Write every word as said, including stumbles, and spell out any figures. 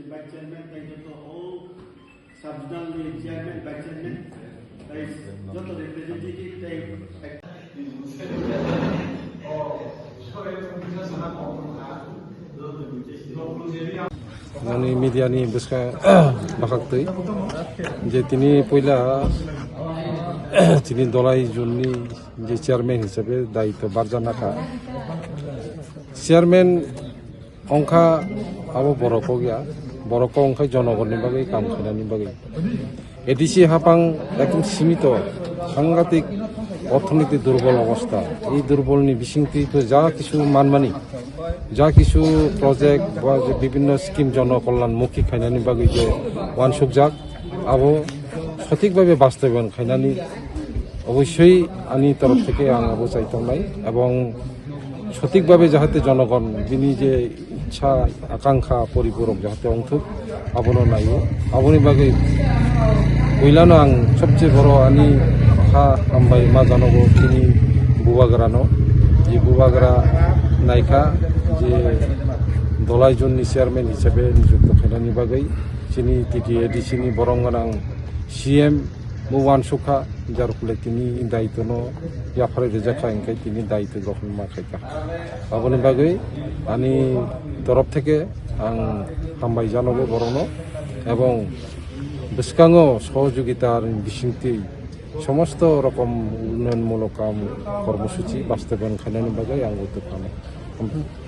Vice Chairman, tei joto o sub-zonal ni Chairman, Vice Chairman, tei joto representative, tei Nani media ni bwskang bakhak twi je tini puila tini Dolai zone ni je chairman hisabe daitw barjak nakha. Chairman ongkha abo borok kok ya, borok kok ongkha jonogor ni bagwi, kam khainani bagwi. A D C hapang ekdom simito, sangatik orthonoitik durbol obostha. Ei durbolni bisingtwi to ja kisu manmani, ja kisu project ba je bibhinno scheme jono kollan mukhi khainani bagwi je uansukjak, abo sothik bhabe bastobayon khainani obossoi ani torof theke ang abo chai tongnai, ebong sothik bhabe jahate jonogon bini je ichha, akankha, poriborok jahate ongthuk, abono naio. Aboni bagwi puilano ang sobse boro ani kha hambai ma janogo chini bubagrano. Je bubagra naikha je Dolai zone ni chairman hisabe nijukto khainani bagwi chini T T A D C ni borong gwnang C M bo uansukha, jar phole tini daitwno yapharwi rijak kha, hwnkhe tini daitw grohon ma khaikha. Aboni bagwi ani torof theke ang hambai janogo borokno, ebong bwskango sohojogita ni bisingtwi somosto rokom unnoyonmulok kam kormosuchi bastobayon khainani bagwi ang uansukha.